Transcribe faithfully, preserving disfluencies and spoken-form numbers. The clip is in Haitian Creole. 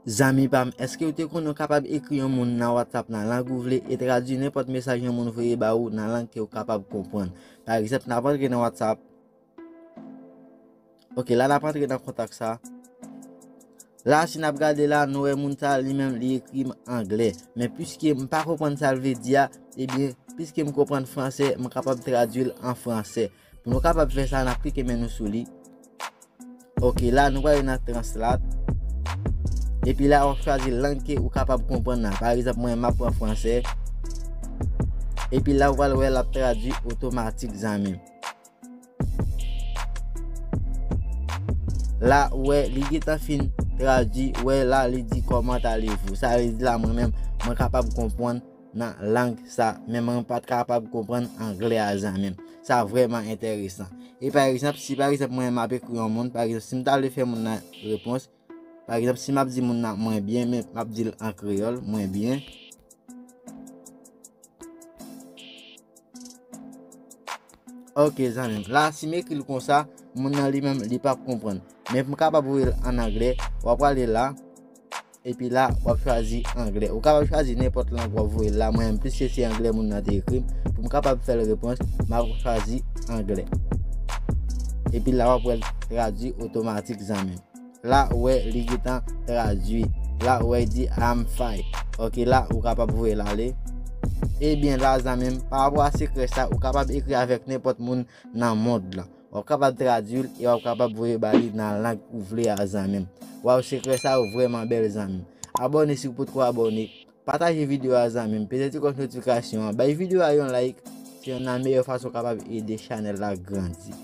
Zanmi pa m, èske w te konnen w kapab ekri yon moun nan WhatsApp nan lang ou vle e tradui nenpòt mesaj yon moun voye ba ou nan lang ke w kapab konprann? Pa egzanp, n ap antre nan WhatsApp. Ok, la n ap antre nan kontak sa. La, si n ap gade la, nou wè moun sa li menm li ekri m anglè. Men piske m pa konprann sa l vle di a, ebyen, piske m konprann fransè, m kapab tradui l an fransè. Pou nou kapab fè sa, n ap klike men nou sou li. Ok, la nou prale nan Translate. Epi la w ap chwazi lang ke ou kapab konprann nan. Pa egzanp, mwen m ap pran fransè. Epi la ou pral wè l ap tradui otomatik, zanmi m. La ou wè li gentan fin tradui, wè la li di comment allez-vous. Sa vle di la mwen menm mwen kapab konprann nan lang sa, men mwen pa t kapab konprann anglè a, zanmi m. Sa vrèman enteresan. E pa egzanp, si pa egzanp mwen m ap ekri yon moun, pa egzanp si m ta vle fè moun nan repons, pa egzanp si m ap di moun nan mwen byen, men m ap di l an kreyòl, mwen byen. Ok, zanmi m. La, si m ekri l konsa, moun nan li menm, li p ap konprann. Men pou m kapab voye l an anglè, w ap prale la, epi la, w ap chwazi anglè. Ou kapab chwazi nenpòt lang w ap voye l la. Mwen menm, piske se anglè moun nan te ekri m, pou m kapab fè l repons, m ap chwazi anglè. Epi la, w ap wè l tradui otomatik, zanmi m. La ou wè li gentan tradui. La ou wè li di I'm fine. Ok, la ou kapab voye l ale. Ebyen la, zanmi m, pa rapò a sekrè sa, ou kapab ekri avèk nenpòt moun nan mond lan. W ap kapab tradui l e w ap kapab voye ba li nan lang ou vle a, zanmi m. Waw, sekrè sa yo vrèman bèl, zanmi m. Abòne si w potko abòne. Pataje videyo a, zanmi m. Peze ti klòch notifikasyon an. Bay videyo a yon like. Se youn nan meyè fason w kapab ede chanèl la grandi.